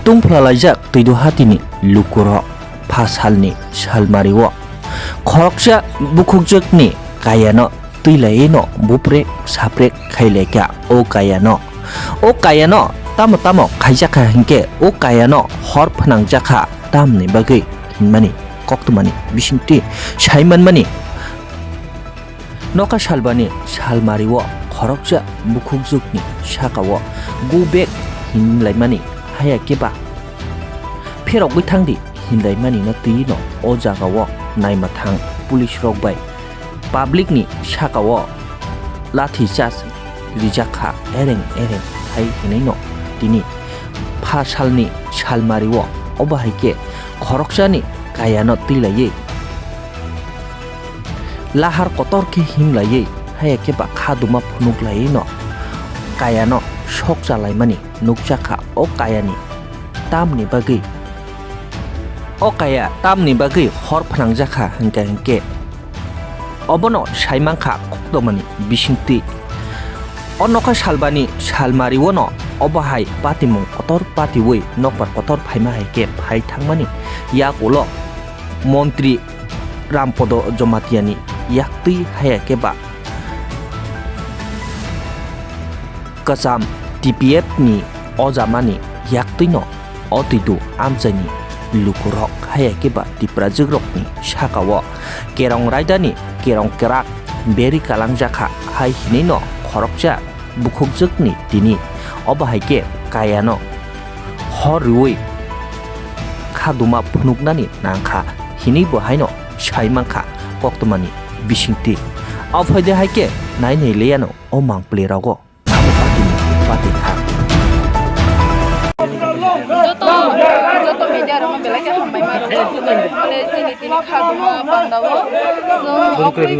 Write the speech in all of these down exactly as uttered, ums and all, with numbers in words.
Tungphla laijak Twidu hatini lukurok pha salni salmario khoroksa bukhukjwkni kayano twi laiwi no buprek saprek khai laikha o kayano. O kayano tamo tamo khaijakha hinkhe o kayano hor phnangjakha tamni bagwi hinmani koktwmani bisingtwi sai manmani. Nokha salbani salmario khoroksa bukhukjwkni sakao go back hinlaimani haya khe ba pherogwi thangdi hinlaimanino twi no o jagao naima thang police rok bai public ni sakao lathi charge rijak kha ereng ereng hai hinwi no tini pha salni salmario obo hai khe khoroksani kayano twi laiwi lahar kotor khe him laiwi haya khe ba kha duma phunuk laiwi no kayano sok cha laimani nukjak kha o kayani tamni bagwi o kaya tamni bagwi hor phnangjak kha hinkhe hinkhe obono sai mankha koktwmani bisingtwi. O nokha salbani salmario no obo hai patimung kotor patiwi nokbar kotor phaima hai khe phai thangmani yak ulo montri Rampodo Jomatiani yaktwi haya khe ba kwcham T P F ni ojamani yaktwino o twidu amchaini lukurok haya khe ba Tiprajwkrokni sakao kerong raidani kerong kerak beri kalangjakha hai hinwi no khoroksa bukhukjwkni tini obo hai khe kayano hor rwui kha duma phunuknani nangkha hinwi bo haino sai mankha koktwmani bisingtwi. Aphai de hai khe nai nai leyano o mangpli rogo abo patini patwi kha. Joto, joto media rokno belai khe hambai ma rwkha. Tei chini tini kha duma pandao chwng okroi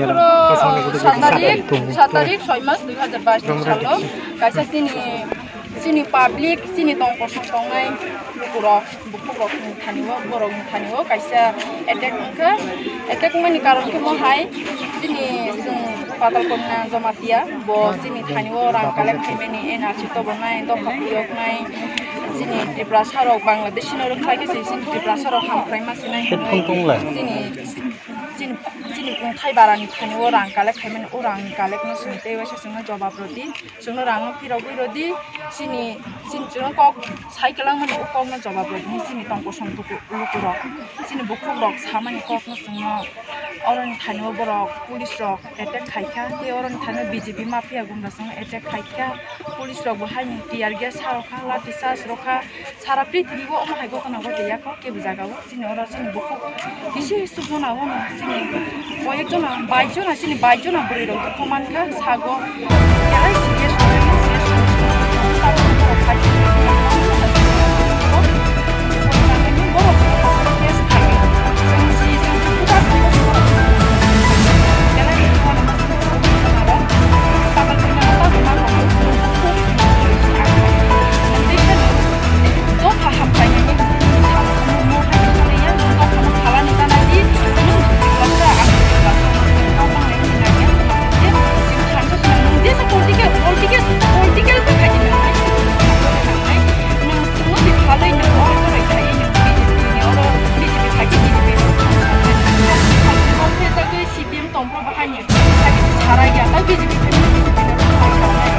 phuru sat tarik, sat tarik soi mas dui hazar bais ni salo kaisa chini, chini public, chini tong kosong tongnai lukurok, bukhukrok ni thani o, borok ni thani o kaisa attack wngkha. Attack wngmani karon khe mo hai chini chwng Patalkanya Jamatia bo chini thani o rang collect khaimani N R C tobonai, dopha phiyoknai, chini Tiprasa rok Bangladeshi no rwkhlai khe se chini Tiprasa rok hamkrai ma sinai hinwi chini, chini, chini kungthai bara ni thani o rang collect khaimani, o rang collect no chwng tei waisa chwngno jobab rwdi. Chwngno rangno phirogwi rwdi, chini, chini chwngno kok sai kwlangmani o kokno jobab rwdi, chini tong kosong tuku lukurok, chini bukhukrok samani kokno chwngno oroni thanio borok police rok attack khaikha, tei oroni thanio B J P mafia gumrok chwngno attack khaikha, police rok bo haino tear gas sa rokha, lathi charge rokha, sara prithibi o omo hai gotona gotoi yakho kebo jaga o. Chini oro chini bukhuk kisi sukmano abono chini koyek jona, bais jona, chini bais jona bwrwi rok dukhu mankha sago. Belai serious, serious. Tongphuru bahaini, sarai ya, tei B J P phaimani, B J P ni rwkha sarai.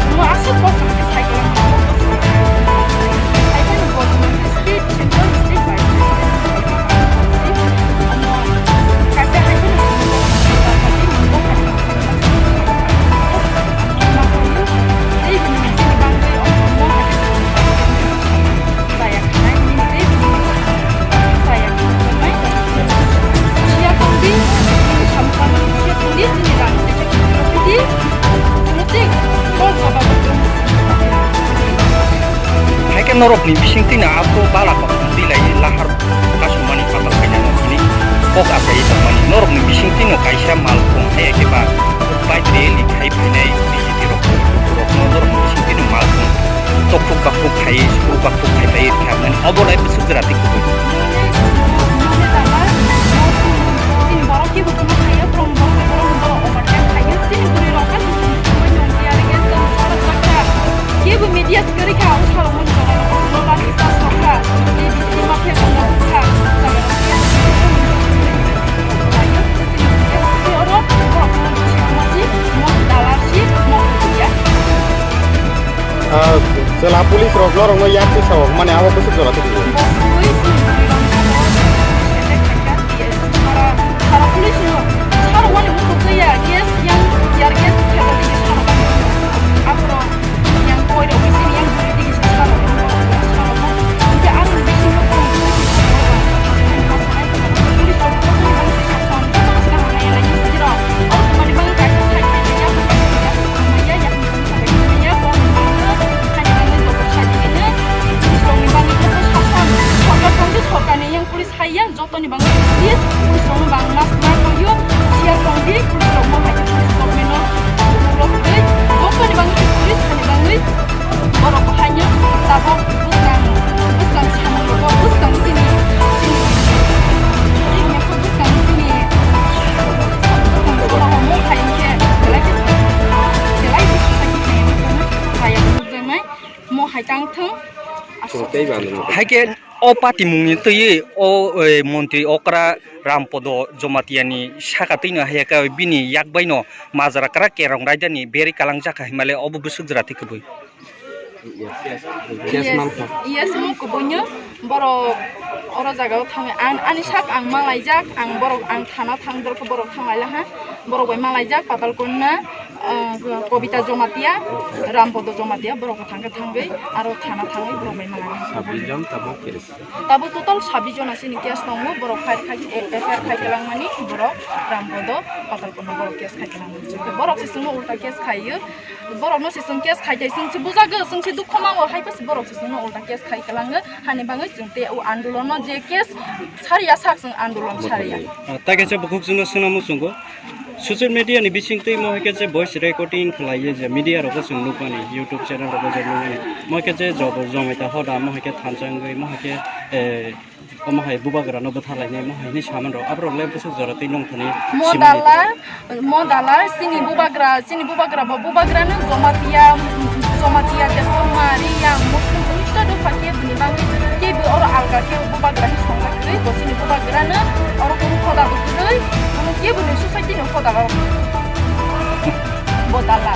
Omo aswk kosom khe cycle rok, cycle rok bo state, central state bai. Omo kaisa hai phano tei bini bangwi omo hai. Haikhe norokni bisingtwi no aphuru bala kok twi lai lahar kasumani patal kainano hwnwi kok achaiwi tongmani. Norokni bisingtwi no kaisa malkhung hai khe ba bike rally khai phainai B J P rok, rokno norokni bisingtwi no malkhung tokhuk bakhuk khai, sukruk bakhuk khai pai kha mani obo lai bwswk jora tei kubui. Kebo media sikari kha, ang salamo jora no, no lagi ta sokha, Norokno yak twi sao, mane abo bwswk jora twi. Boswi chini bwrwi rok sara police no saro wani muchuk ya, yes, yang yar yes, khe twi saro. Aphuru yang koi rok, yang bwrwi twi saro. Hingke aro bisingo tong police rok Sorkar tongkhe sorkarni yang police hai yang jotoni bangwi police, police rokno bang mas ma koyo, siya tongdi police rokno hai police government no rok tei jotoni bangwi police hani bangwi borok hai yang tabok bwskang, bwskang samung rok bwskang chini, chini, chini bwskang chini, bwskang chini hai khe belai khe, belai khe society hai yang kaya nukjaknai. Mo hai tang thung. Chwng tei ba nung. Hai khe o patimungni twiwi o, eh, montri okra Rampodo Jomatiani saka twino hai khe bini yak baino majra kwrak kerong raidani berwi kalangjak hai male obo bwswk jora twi kwbwi. Yes, yes. Yes, yes, ma'am. Yes, mung kubuino borok oro jaga o thangwi ang ani sak ang malaijak, ang borok ang thana thang dorkha borok thang laila ha. Borok bai malaijak Patalkonna, ah, Kobita Jomatia, Rampodo Jomatia, borok bo thangkhe thangwi aro thana thangwi borok bai malaijak. Sabbish jon tabuk case. Tabuk total sabbish jon asini case tongo, borok file khai, eh, F I R khai kwlangmani borok Rampodo Patalkonna borok case khai kwlangmani. Borok se chwngno ulta case khaiyo, borokno se chwng case khai thai chwng se bujago, chwng se dukho mao hai pha se borok se chwngno ulta case khai kwlango, hani bagwi chwng te o andolonno je case sariya sak chwng andolon sariya. Ah, tai kaisa bukhuk chwngno swngna muchungo. Social media ni bising twi mo hai khe je voice recording khlai ye je media rogo chwng nukmani, YouTube channel rogo je nukmani. Mo hai khe je jobo jomai ta hoda mo hai khe thansa wngwi mo hai khe, eh, omo hai bubagra no bwtha lainai mo hai hinwi saman rok. Aborok le bwswk jora twi nung thani Mo simani. Dala, mo dala, chini bubagra, chini bubagra bo bubagra no Jomatia, Jomatia Debbarma, Riyang, Muslim, Unisha dopha khe bini bagwi khe bo oro alga khe bubagra hi songjak khe bo chini bubagra no oro kunu khoda bo kwrwi. Kebo ni society ni khoda rok bo dala.